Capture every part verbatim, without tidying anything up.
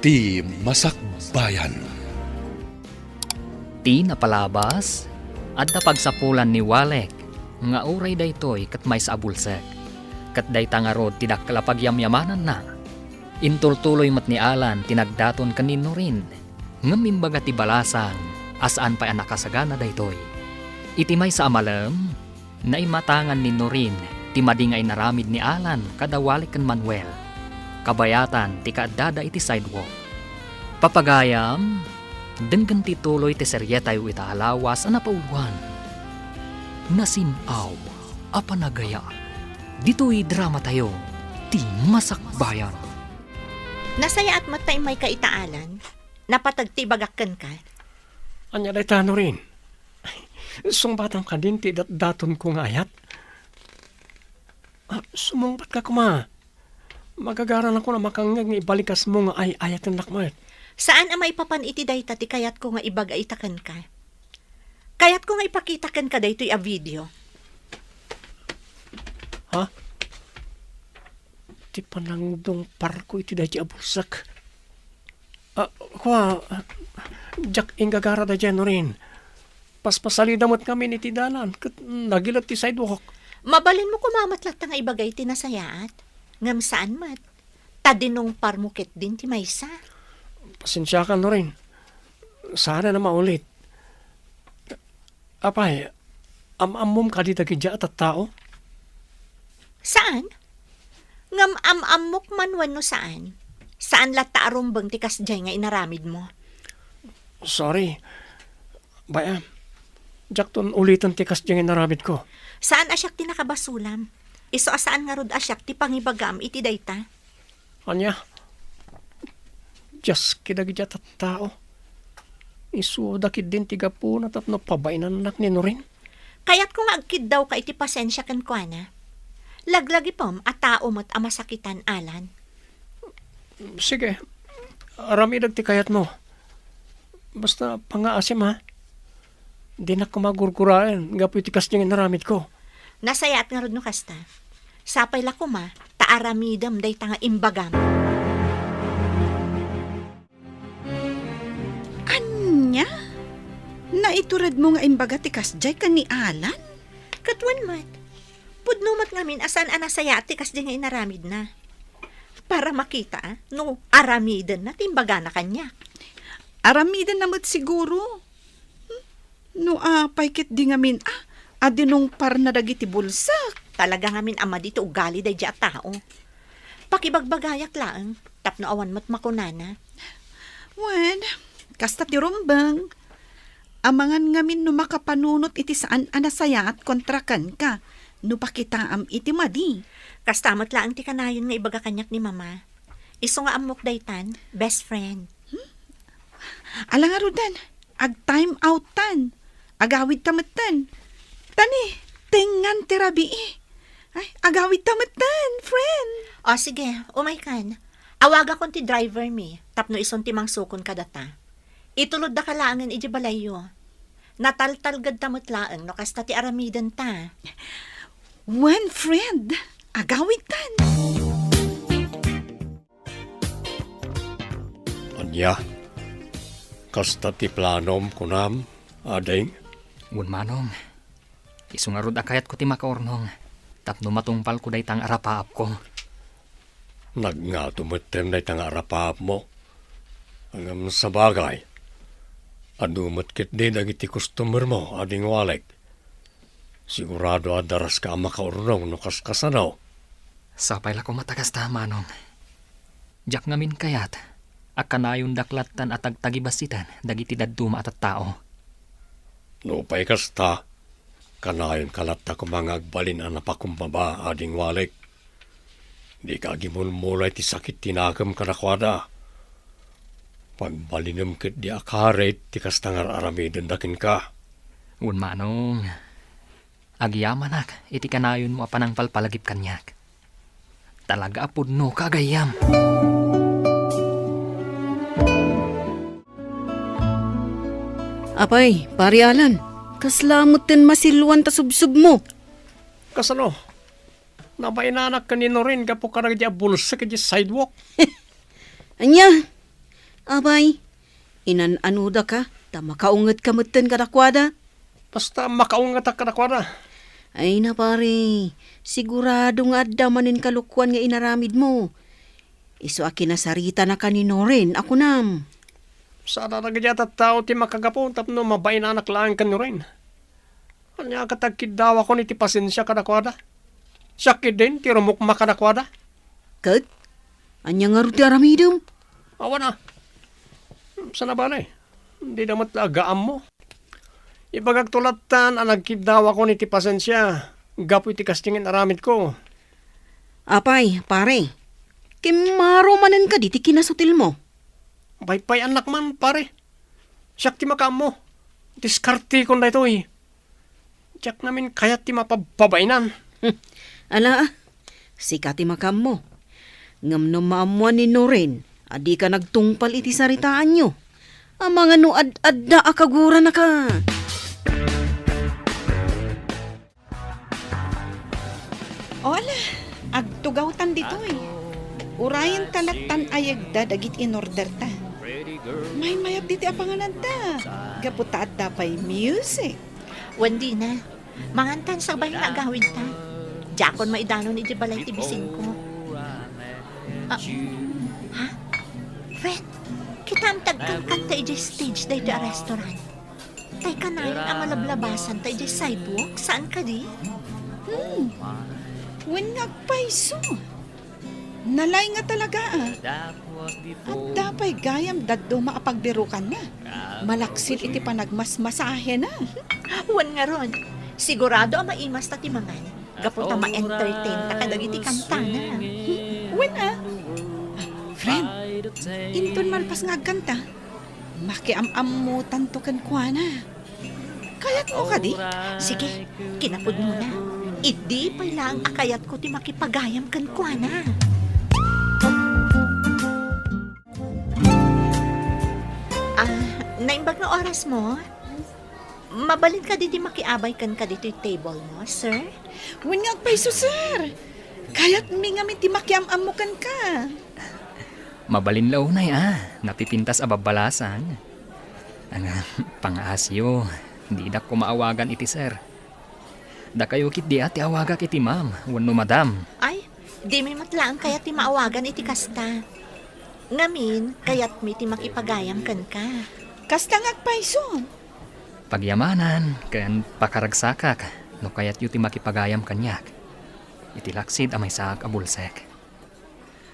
Ti Masakbayan. Ti napalabas, adda pagsapulan ni Walek nga uray daytoy ket maysa a bulsek. Ket dayta ngarud ti dakkel a pagyamyamananna. Intultuloy met ni Alan ti nagdaton ken ni Norin, ngem imbaga ti balasang a saan pay a nakasagana daytoy. Iti maysa a malem, naimatangan ni Norin ti madi nga inaramid ni Alan kada Walek ken Manuel, kabayatan ti kaaddada iti sidewalk. Papagayam, denggen ti tuloy ti serietayo ita a lawas a napauloan, Nasin-aw a Panagayat. Ditoy dramatayo, Ti Masakbayan. Nasayaat met ta immayka ita, Alan. Napateg ti ibagak kenka. Ania dayta, Norin? Sungbatam kadin ti datdatonko nga ayat? Ah, sumungbatka koma. Magagaranakon a makangngeg nga ibalikasmo nga ay-ayatennak met. Saan a maipapan iti dayta ti kayatko nga ibaga ita kenka. Kayatko nga ipakita kenka daytoy a video. Ha? Ti panangdungparko iti daydi a bulsek. Ah, kua, diak inggagara daydi, Norin. Paspasalida met ngamin iti dalan, ket nagilat ti sidewalk. Mabalinmo koma met latta nga ibaga iti nasayaat. Ngem saan met. Ta dinungparmo ketdin ti maysa. Pasensiakan, Norin. Saan a maulit. Apay, am-ammom kadi dagidiay a tattao? Saan? Ngem am-ammok man wenno saan? Saan latta a rumbeng ti kasdiay nga inaramidmo. Sorry. Bay-am, diakton uliten ti kasdiay nga inaramidko. Saan a siak ti nakabasolam. Isu a saan ngarud a siak ti pangibagam iti dayta. Ania? Diaske dagidiay a tattao. Isuda ketdin ti gapuna tapno pabainannak ni Norin. Kayatko nga agkiddawka iti pasensia kenkuana. Laglagipem a tao met a masakitan, Alan. Sige, aramidek ti kayatmo. Basta pangngaasim, ha? Dinak koma gurguraen gapu iti kasdiay nga inaramidko. Nasayaat ngarud no kasta. Sapay la koma ta aramidem dayta nga imbagam. Ania? Naituredmo nga imbaga ti kasdiay ken ni Alan? Ket wen met. Pudno met ngamin a saan a nasayaat ti kasdi nga inaramidna. Para makita, a, no aramidenna ti imbagana kaniak. Aramidenna met siguro. Hmm? No apay ketdi ngamin, a, a dinungparna dagiti bulsek. Talaga ngamin a madi ti ugali daydi a tao. Pakibagbagayak laeng, tapno awan met makunana. Wen, kasta ti rumbeng. Amangan ngamin no makapanunot iti saan a nasayaat kontra kenka, no pakitaam iti madi. Kasta met laeng ti kanayon nga ibaga kaniak ni Mama. Isu nga ammok daytan, best friend. Hmm? Ala ngaruden, ag-time out-tan. Agawidta metten. Tani, tengngan ti rabii. Ay, agawidta metten, friend. O, sige, umaykan. Awagakon ti driver mi, tapno isun ti mangsukon kadata. Ituloddaka laengen idiay balayyo. Nataltalgedta met laeng no kasta ti aramidenta. Wen, friend, agawidtan. Ania? Kasta ti planom, kunam, ading? Wen, manong. Isu ngarud a kayatko ti makaurnong tapno matungpalko dayta nga arapaapko. Nagngato metten dayta nga arapaapmo. Ngem sabagay, adu met ketdi dagiti customermo, ading Walek. Sigurado a daraska a makaurnong no kaskasano. Sapay la koma ta kasta, manong. Diak ngamin kayat a kanayondak lattan a tagtagibassiten dagiti dadduma a tattao. Nupay kasta, kanayonka latta koma nga agbalin a napakumbaba, ading Walek. Dika agimulmula iti sakit ti nakem kadakuada. Pagbalinem ketdi a karit ti kasta nga ar-aramidenda kenka. Wen, manong. Agyamanak iti kanayonmo a panangpalpalagip kaniak. Talaga a pudnoka a gayyem. Apay, Pari Alan, kasla metten masiluan ta subsubmo. Kasano? Nabainanak ken ni Norin gapu kadagiti a bulsek idiay sidewalk. Ania? Apay, inan-anodaka, ta makaungetka metten kadakuada. Basta makaungetak kadakuada. Ay na, pare, sigurado nga adda manen kalokoan nga inaramidmo. Isu a kinasaritanaka ni Noren a kunam. Saan a dagiti a tattao ti makagapu tapno mabainanak laeng ken Noren. Ania ket agkiddawakon iti pasensia kadakuada? Siak ketdin ti rumukma kadakuada. Ket, ania ngarud ti aramidem? Awan a. Saan a bale, dida met la agaammo. Ibagakto lattan a nagkiddawakon iti pasensia gapu iti kasdi nga inaramidko. Apay, pare, kimmaro manen kadi ti kinasutilmo? Paypay-annak man, pare. Siak ti makaammo. Diskartekon daytoy. Diak ngamin kayat ti mapabpabainan. Ala, sika ti makaammo. Ngem no maammoan ni Noren a dika nagtungpal iti saritaanyo, amangan no ad-adda a kaguranaka. O ala, agtugawtan ditoy. Urayen ta lattan ayegda dagiti inorderta. Maymayat ditoy a pangananta, gapu ta adda pay music. Wen dina, mangantan sakbay nga agawidta. Diakon maidanon iti balay ti bisinko. Ah, ha? Wen, kitam ti agkankanta idiay stage daytoy a restaurant. Tay kanayon a malablabasan ta idiay sidewalk, saan kadi? Hmm. Wen nga agpayso. Nalaing nga talaga, a. Adda pay gayam dadduma a pagbirukanna. Malaksid iti panagmasmasahena. Wen ngarud, sigurado a maimasta ti mangan. Gapu ta ma-entertain ta kadagiti kantana. Wen a. Ah, friend, inton malpas nga agkanta, makiam-ammotanto kenkuana. Kayatmo kadi? Sige, kinapudnona. Idi pay laeng a kayatko ti makipagayam kenkuana. Ah, naimbag nga orasmo? Mabalin kadi ti makiabay kenka ditoy table mo, sir? Wen nga agpayso, sir. Kayatmi ngamin ti makiam-ammo kenka. Mabalin la unay a, napipintas a babbalasang. Ang, ah, pangaasiyo, dinak koma awagan iti sir. Dakayo ketdi a ti awagak iti ma'am wenno madam. Ay, dimi met laeng kayat ti maawagan iti kasta. Ngamin, kayatmi ti makipagayam kenka. Kasta nga agpayso. Pagyamanan ken pakaragsakak no kayatyo ti makipagayam kaniak iti laksid a maysaak a bulsek.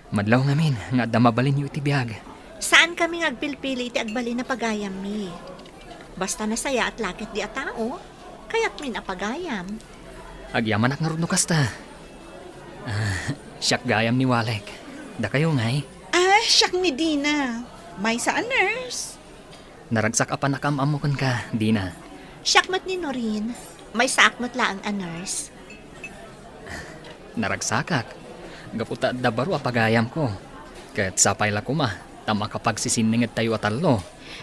Madlaw ngamin nga adda mabalinyo iti biag. Saankami nga agpilpili iti agbalin a pagayammi. Basta nasayaat la ketdi a tao, kayatmin a pagayam. Agyamanak ngarud no kasta. Ah, siak gayam ni Walek. Dakayo ngay? Ah, siak ni Dina. Maysa a nurse. Naragsak a pannakaam-ammo kenka, Dina. Siak met ni Norin. Maysaak met laeng a nurse. Naragsakak, gapu ta adda baro a pagayamko. Ket sapay la koma ta makapagsisinningedtayo a tallo.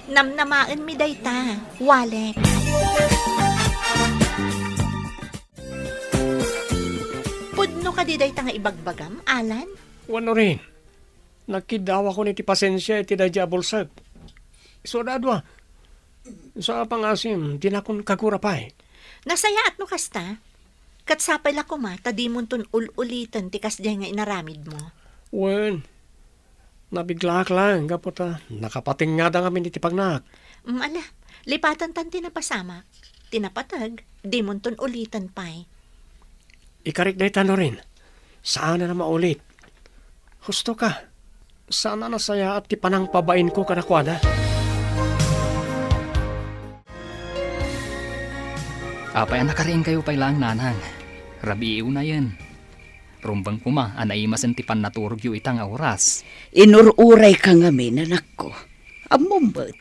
Namnamaenmi dayta, Walek. Pudno kadi dayta nga ibagbagam, Alan? Wen, Norin. Nagkiddawakon iti pasensia iti daydi a bulsek. Isu a dua. Isu a pangasim, dinakon kagura pay. Nasayaat no kasta. Ket sapay la koma ta dimonton ul-uliten ti kasdiay nga inaramidmo. Wen, nabiglaak laeng gapu ta nakapatingngada ngamin iti pagnaak. Mm, ala, lipatantan ti napasamak. Ti napateg, dimonton uliten pay. Ikarik dayta, Norin. Saanen a maulit. Husto ka. Saan a nasayaat ti panangpabainko kadakuada. Apay a nakariingkayo pay laeng, Nanang? Rabii unayen. Rumbeng koma a naimasen ti pannaturogyo ita nga oras. Inur-urayka ngamin, anakko. Ammom met,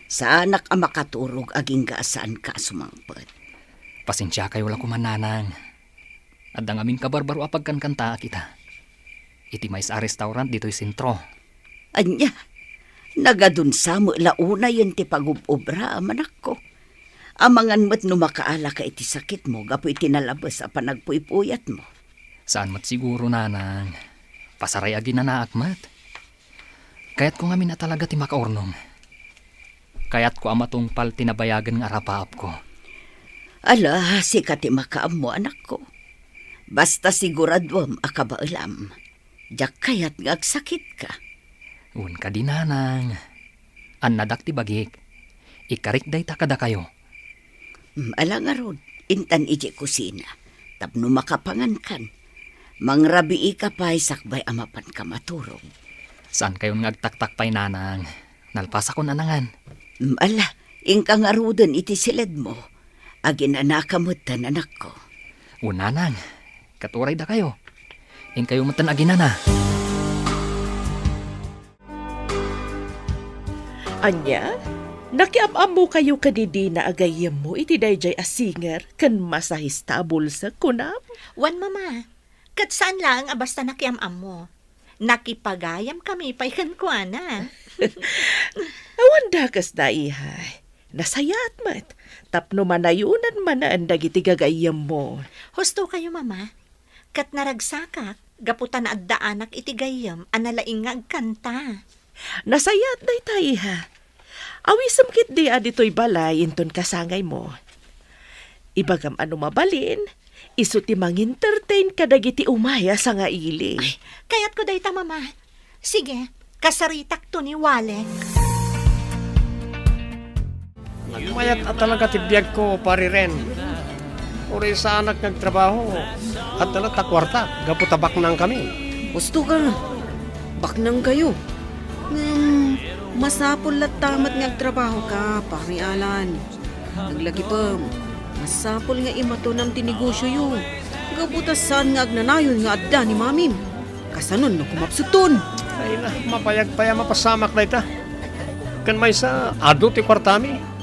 saanak a makaturog agingga a saanka a sumangpet. Pasensiakayo la koma, Nanang. Adda ngamin kabarbaro a pagkankantaak ita. Iti maysa a restaurant ditoy sentro. Ania, nagadunsa met la unayen ti pagub-obra, anakko. Amangan met no makaalaka iti sakitmo gapu iti nalabes a panagpuypuyatmo. Saan met siguro, Nanang. Pasaray a ginanaak met. Kayatko ngamin a talaga ti makaurnong. Kayatko a matungpal ti nabayagen nga arapaapko. Ala, sika ti makaammo, anakko. Basta siguraduem a kabaelam. Diak kayat nga agsakitka. Wen kadi, nanang. Annadak ti bagik. Ikarik dayta kadakayo. Mm, ala ngarud, intan idiay kusina. Tapno makapangankan. Mangrabiika pay sakbay a mapanka maturog. Saankayon nga agtaktak pay, nanang. Nalpasakon a nangan. Mm, ala, inka ngaruden iti siledmo. Aginanaka metten, anakko. O, nanang, ket uray dakayo. Inkayo metten aginana. Ania? Nakiam-ammokayo ken ni Dina a gayyemmo iti daydiay a singer ken masahista a bulsek, kunam? Wen, Mama. Ket saan laeng a basta nakiam-ammo. Nakipagayamkami pay kenkuana. Awan dakesda, iha. Nasayaat met tapno manayonan manen dagiti gagayyemmo. Husto kayo, Mama. Ket naragsakak gapu ta naaddaanak iti gayyem a nalaing nga agkanta. Nasayaat dayta, iha. Awisem ketdi a ditoy balay inton kasangaymo. Ibagam a no mabalin, isu ti mangentertain kadagiti umay a sangaili. Ay, kayatko dayta, Mama. Sige, kasaritakto ni Walek. Nagmayat a talaga ti biagko, Pari Ren. Uray saanak nga agtrabaho, adda latta kuarta gapu ta baknangkami. Husto ka. Baknangkayo. Ngem, masapul latta met nga agtrabahoka, Pari Alan. Aglagipem, masapul nga imatonam ti negosioyo. Gapu ta saan nga agnanayon nga adda ni Mamim. Kasanon no kumapsuton? Ay na, mabayag pay a mapasamak dayta. Ken maysa, adu ti kuartami.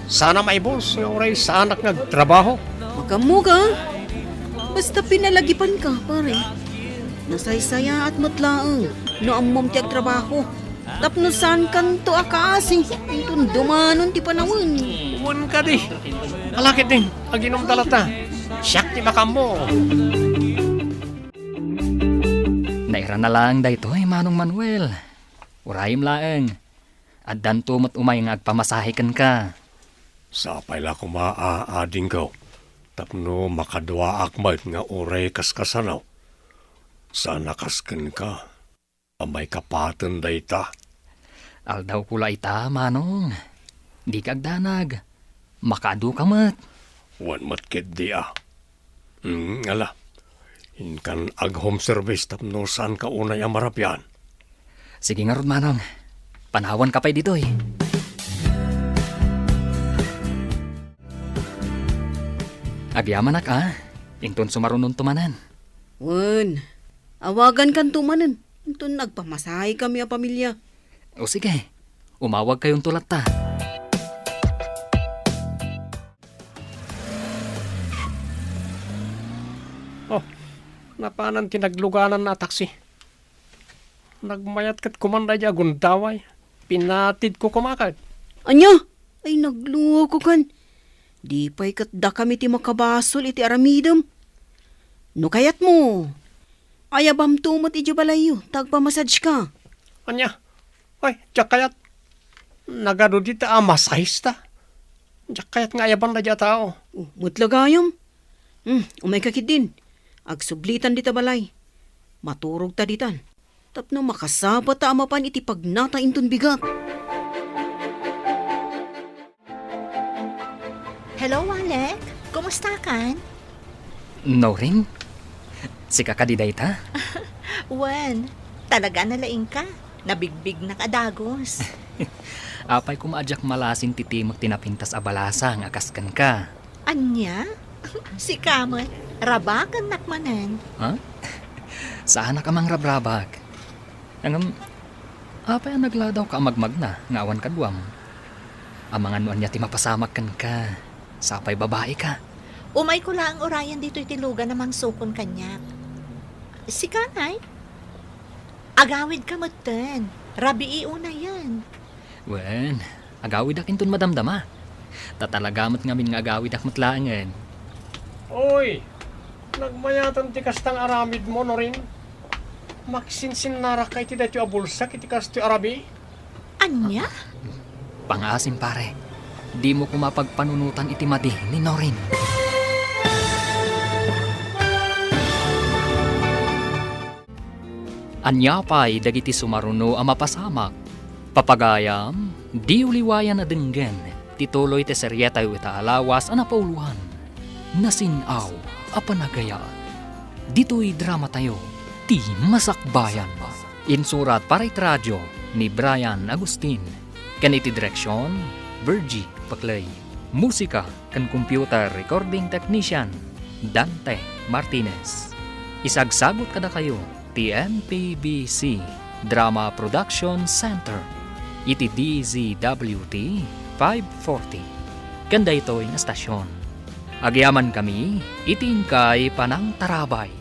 Sana maibus nga uray saanak nga agtrabaho. Makaammoka? Basta pinalagipanka, pare. Nasaysayaat met laeng no ammom ti agtrabaho. Tapno saankanto a kaasi, inton dumanon ti panawen. Wen kadi. Ala ketdin, aginomda latta. Siak ti makaammo. Nairana laeng daytoy, Manong Manuel. Urayem laeng. Addanto met umay nga agpamasahe kenka. Sapay la koma a adingko, tapno makaduaak met nga uray kaskasano. Saan a kas kenka a maikapaten dayta. Aldawko la ita, Manong. Dika agdanag. Makaadu ka met. Wen met ketdi a. Hmm, ala. Inkan ag-home service tapno saanka unay a marabian. Sige ngarud, Manong. Panawanka pay ditoy. Agyamanak a, inton sumarunonto manen. Wen, awagankanto manen, inton agpamasahekami a pamilia. O sige, umawagkayonto latta. Oh, napanan ti naglugananna a taksi. Nagmayat ket kuman daydi a gundaway. Pinatidko koma ket. Ania? Ay, nagluokokan. Di pay ket dakami ti makabasol iti aramidem. No kayatmo, ayabamto met idiay balayyo, ta agpamassageka. Ania? Ay, diak kayat. Nagadu dita a masahista. Diak kayat nga ayaban daydi a tao. Oh, met la gayam. Hmm, umayka ketdin. Agsublitan dita balay. Maturogta ditan. Tapno makasapata a mapan iti pagnata inton bigat. Hello, Alec. Kumustakan? Norin? Sika kadi dayta? Wen, talaga nalaingka. Nabigbignak a dagus. Apay koma a diak malasin ti timek ti napintas a balasang a kas kenka. Ania? Sika met, rabakennak manen. Ha? Saanak a mangrabrabak. Ngem, apay a nagladawka a magmagna nga awan kaduam? Amangan no ania ti mapasamak kenka. Sapay babaika. Umayko laeng urayen ditoy ti lugan a mangsukon kaniak. Sika, ay? Agawidka metten. Rabii unayen. Wen, agawidak inton madamdama. Ta talaga met ngamin nga agawidak met laengen. Oy, nagmayaten ti kasta nga aramidmo, Norin. Maksinsinnaraka iti daytoy a bulsak iti kastoy a rabii? Ania? Pangaasim, pare. Dimo koma pagpanunotan iti madi ni Norin. Ania pay dagiti sumaruno a mapasamak? Papagayam, diyo liwayan a denggen ti tuloy ti serietayo ita a lawas a napauloan, Nasin-aw a Panagayat. Ditoy dramatayo, ti Masakbayan. Insurat para iti radio ni Brian Agustin, ken iti direksion, Virgie Paclay. Musika ken computer recording technician, Dante Martinez. Isagsagut kadakayo ti M P B C Drama Production Center iti D Z W T five forty ken daytoy nga estasion. Agyamankami iti inkay panangtarabay.